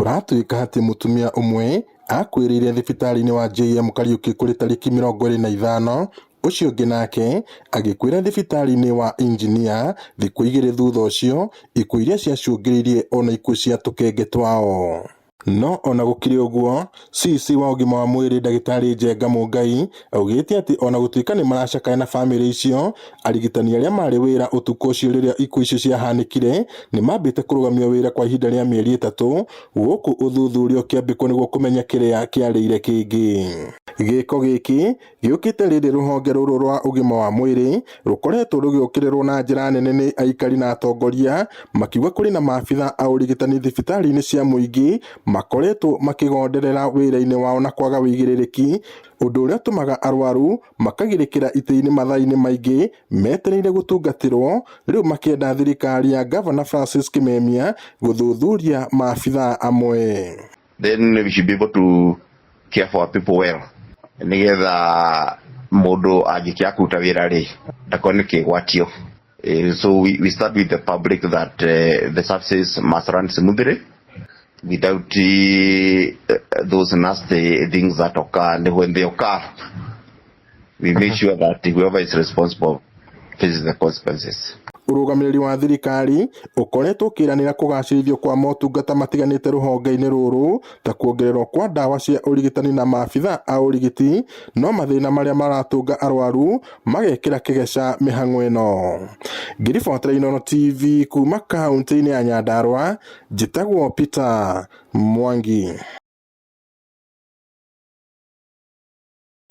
Kũratuĩka atĩ mũtumia ũmwe akuĩrĩire thibitarĩ-inĩ wa JM Kariuki kũrĩ tarĩki 25, ũcio ũngĩ nake agĩkuĩra thibitarĩ-inĩ wa Engineer thikũ 2 thutha ũcio, ikuũ iria ciacũngĩrĩirie ona ikuũ cia tũkenge twao. No ona gũkĩrĩ ũguo, CEC wa ũgima wa mwĩrĩ ndagĩtarĩ Njenga Mũngai augĩte atĩ ona gũtuĩka nĩ maracakaya na famĩlĩ icio, arigitani arĩa marĩ wĩra ũtukũ ũcio rĩrĩa ikuũ icio ciahanĩkire nĩ mambĩte kũrũgamio wĩra kwa ihinda rĩa mĩeri 3 gũkũ ũthuthuria ũkĩambĩkwo nĩguo kũmenya kĩrĩa kĩarĩire kĩngĩ. Gĩko gĩkĩ gĩũkĩte rĩrĩ rũhonge rũrũ rwa ũgima wa mwĩrĩ rũkoretwo rũgĩũkĩrĩrwo na njĩra nene nĩ aikari na atongoria makiuga kũrĩ na maabitha a ũrigitani thibitarĩ-inĩ cia mũingĩ makoretwo makĩgonderera wĩra-inĩ wao na kwaga wĩigĩrĩrĩki, ũndũ ũrĩa ũtũmaga arwaru makagirĩkĩra itĩ-inĩ mathaa-inĩ maingĩ metereire gũtungatĩrwo, rĩu makĩenda thirikari ya Gavana Francis Kimemia gũthuthuria maabitha amwe. Then we should be able to care for our people well, nigetha mundu angĩkĩaga kũruta wĩra rĩ, ndakone kĩgwatio. So we start with the public that the services must run smoothly without those nasty things that occur, and when they occur, we make sure that whoever is responsible faces the consequences. Ũrũgamĩrĩri wa thirikari ũkoretwo ũkĩranĩra kũgacĩrithio kwa motungata matiganĩte rũhonge-inĩ rũrũ ta kuongererwo kwa ndawa cia ũrigitani na maabitha a ũrigiti, no mathĩna marĩa maratũnga arwaru magekĩra kĩgeca mĩhang'o ĩno. Ngĩribotera Inooro TV kuma kaunti-inĩ ya Nyandarua, njĩtagwo Peter Mwangi.